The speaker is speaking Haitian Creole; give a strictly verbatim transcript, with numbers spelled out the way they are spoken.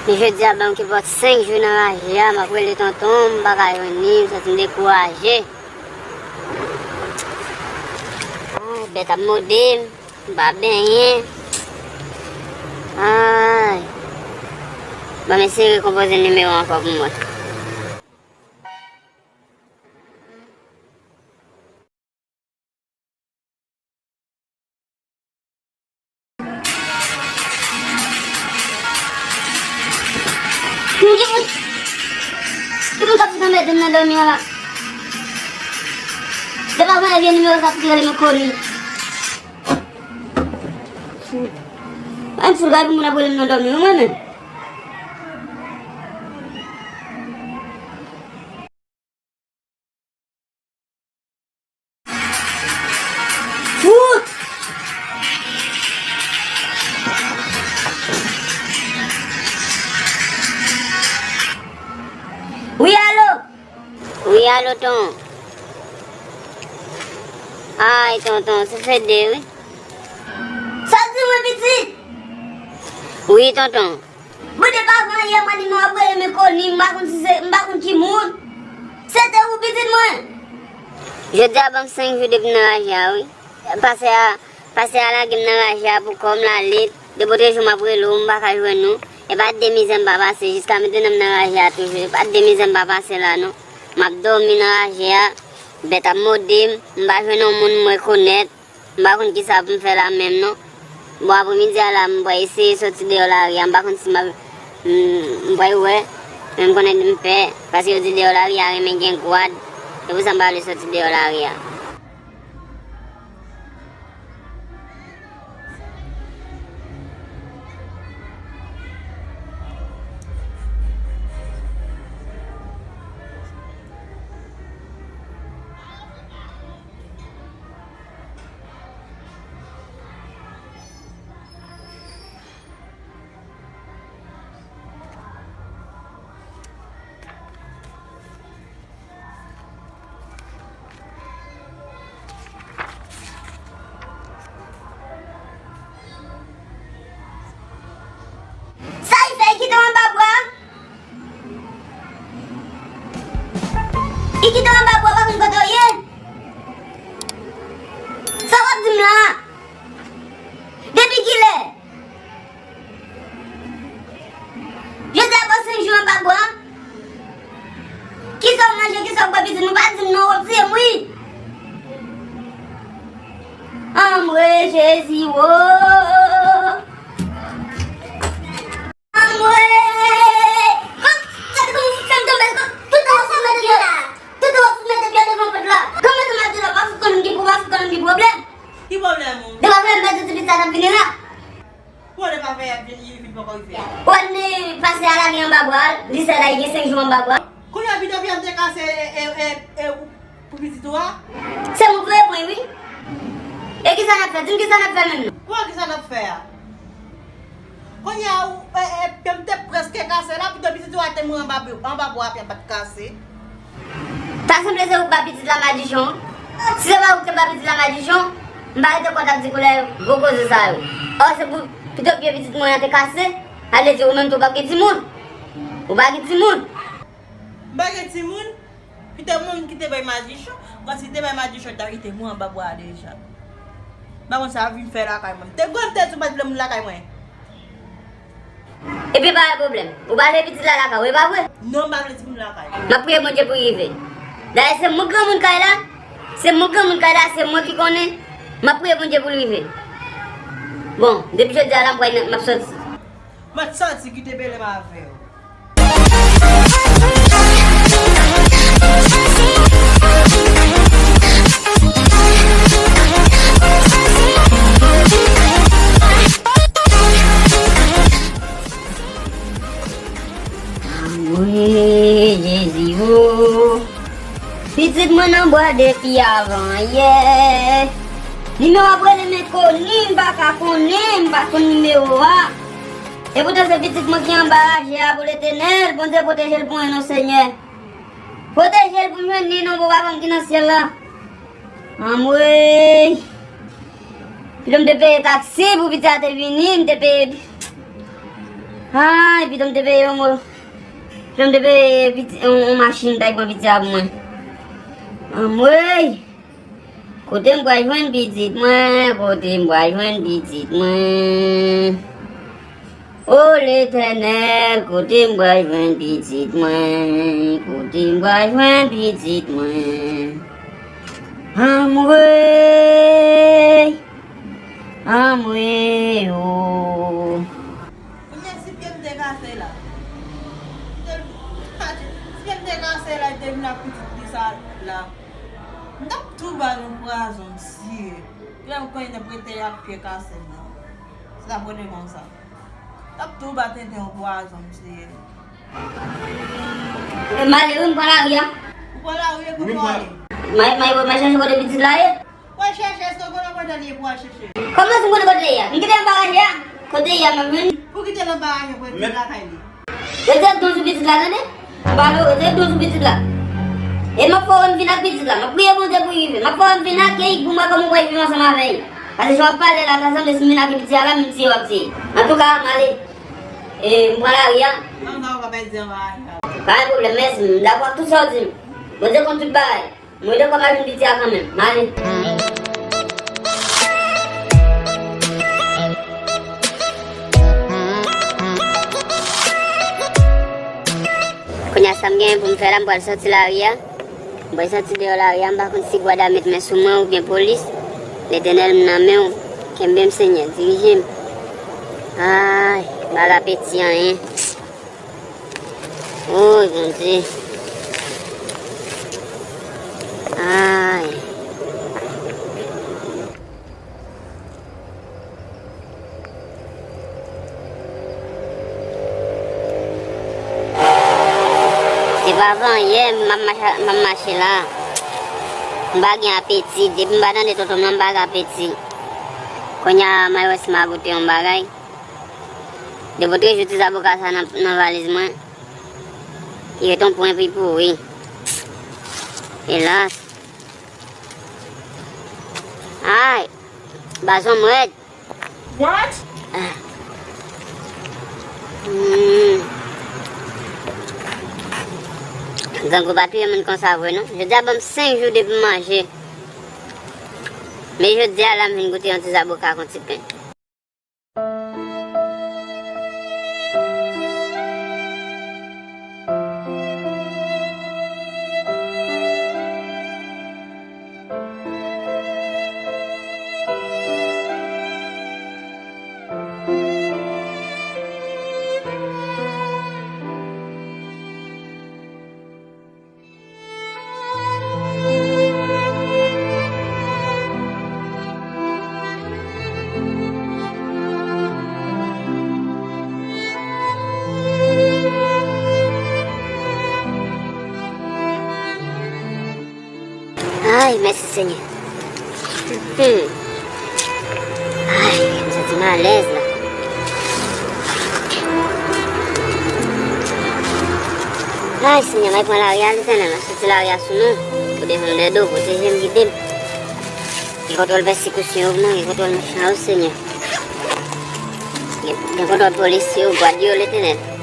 Jodi a ban m ki fè senk jou nan raje a, m ap rele tonton m, m pa ka jwenn li, m santi m dekouraje. Ay, bèt ap mòde m, m pa benyen. Ay. Ban m eseye rekonpoze nimewo ankò pou mwen. Ki moun, ki moun k ap fout anmède m nan dòmi an la? Depi avan lè vye nimewo sa pou ki rele m koni. Fout. An fout gade moun ap rele m nan dòmi wi mwen menm. Fout! Wi, alo? Wi, alo, ton. Ay, tonton, se Fede, wi. Sa w di mwen, pitit? Wi, tonton. Bon, depi avan yè, mwen di nou ap rele m enkoni, m pa konn si se, m pa konn ki moun. Se te ou, pitit mwen? Jodi a ban m senk jou depi m nan raje a, wi. Pastè a, pastè a lage m nan raje a pou kò m la lit. Depi otrejou m ap rele w, m pa ka jwenn ou. E pa de mizè m pa pase, jiska mentnan m nan raje a toujou. E pa de mizè m pa pase la, non. M ap dòmi nan raje a, bèt ap mòde m, m pa jwenn yon moun m rekonèt. M pa konn kisa pou m fè la menm non. Bon, apremidi a la, m pral eseye soti deyò lari a. M pa konn si m ap, m, m pral wè. Men m konnen m pè, paske yo di deyò lari a renmen gen gwad. Se pou sa m pa vle soti deyò lari a. Sa y fè, y kite w anba bwa? Li kite w anba bwa, pa konn kote w ye? Sa w ap di m la? Depi kilè? Jodi a pase jou anba bwa? Kisa w manje, kisa w bwè, pitit m? Ou pa di m non, w ap tiye m wi. Anmwe Jezi wo. Anmwe! Gad kòman w fout fè m tonbe, tout tan w ap fout mete pye la. Tout tan w ap fout mete pye devan pòt la. Granmèt mwen di la, pa fout konnen ki pou, pa fout konnen ki pwoblèm. Ki pwoblèm ou? Depi aprè m pèdi ti pitit sa t ap vini la. Konnen pa fè y ap vin, li vin poko rive. Konnen pastè a lage anba bwa l, li sèl la, li gen senk jou anba bwa l. Kounye a pito pye m te kase, e, e, e, e, Pou pitit ou a? Se mwen pou reponn wi. E kisa n ap fè? Di m kisa n ap fè menm non. Kòman kisa n ap fè a? Kounye a ou, e, e, pye m te prèske kase la, pito pitit ou a te mouri anba, anba bwa a, pye a pa t kase. Ta sanble se ou k ba pitit la madichon. Si se pa ou k te ba pitit la madichon, m pa rete kwè w t ap di koulè gwo koze sa yo. Ò, se pou pito pye pitit mwen an te kase, sa vle di ou menm tou w p ap gen timoun. Ou pa gen timoun. M pa gen timoun. Pito moun ki te bay madichon, paske si te bay madichon, ta kite mwen anba bwa a deja. M pa konn sa ap vin fè lakay mwen. M te grann, m te di w pa t vle moun lakay mwen. Epi pa gen pwoblèm. Ou pa vle pitit la lakay ou, e pa vre? Non, m pa vle timoun lakay mwen. M ap priye Bondye pou l rive. Dayè, se mwen granmoun kay la. Se mwen granmoun kay la, se mwen ki konnen. M ap priye Bondye pou l rive. Bon, depi jodi a la, m pral, m ap soti. M ap soti, kite Bele m avè w. Anmwe Jezi o. Pitit mwen nan bwa depi avan yè. Nimewo ap rele m enkoni, m pa ka konnen, m pa konn nimewo a. Epoutan se pitit mwen ki anba raje a pou Letènèl, Bondye pwoteje l pou mwen non Senyè. Pwoteje l pou m jwenn li non Papa m ki nan syèl la. Anmwey. Pito m te peye taksi pou pitit la te vini, m te peye. Ay, pito m te peye yon mo. Pito m te peye piti, yon, yon machin, ta pran piti a pou mwen. Anmwey! Kote m pral jwenn pitit mwen? Kote m pral jwenn pitit mwen? O Letènèl, kote m pral jwenn pitit mwen? Kote m pral jwenn pitit mwen? Anmwey! Anmwey o! Kounye a si pye m te kase la. Si pye m te kase la, li te vin ak pitit li sa la. M t ap tou ba l yon pwazon, mesye. Lè m konn te prete ak pye kase m nan. Se ta prete konsa. M t ap tou ba tenten yon pwazon, mesye. E, m ale wi, m pran lari a. Ou pran lari, kote w ale? M a, m a, m a chèche kote pitit la ye. W al chèche, èske w konnen kote l ye pou w al chèche? Kòman si m konnen kote l ye a? M kite l anba raje a. Kote l ye a, m ap jwenn li. Pou kite l anba raje pou l vin lakay li. Retire don sou pitit la, tande? M pa vle, retire don sou pitit la. E m ap fè w wè m vin ak pitit la. M ap priye Bondye pou l rive. M ap fè w wè m vin ak Keik pou m wè kòman w pral viv ansanm avè l. Paske jan w ap pale la, ta sanble si m vin ak pitit la, la, m tiye w ap tiye. Antouka, m ale. E, m pran lari a. Ann, sa w ka pèdi anba raje a. Pa gen pwoblèm, mèsi. M dakò ak tout sa w di m. Bondye konn tout bagay. Mwen te kòm al vin piti a kanmenm. M ale. Kounye a sa m genyen pou m fè la, m pral sòti lari a. M pral sòti deyò lari a, m pa konn si gad ap met men sou mwen oubyen polis. Letènèl, m nan men w. Kenbe m, Senyè, dirije m. Ay, m pa gen apeti anyen. Woy, Bondye. Ay. Se pa avan yè m ap mache, m ap mache la. M pa gen apeti. Depi m pa tande tonton m nan, m pa gen apeti. Kounye a, m al wè si m a goute yon bagay. Depi w te jwenn ti zaboka sa nan, nan valiz mwen, li ret yon pwen pi pouri. Elas. Ay, bazon m rèd. What? Ah. Hmm. Grangou pa touye moun konsa vre non. Jodi a ban m senk jou depi m manje. Men jodi a la m vin goute yon ti zaboka ak yon ti pen. Ay, mèsi, Senyè. Hmm. Ay, m santi m alèz la. Ay, Senyè, m al pran lari a, Letènèl, m ap soti lari a sou nou. Pou defann dèdo, pwoteje m, gide m. Gen kontwòl pèsekisyon yo, non, gen kontwòl mechan yo, Senyè. Gen, gen kontwòl polis yo, gad yo, Letènèl.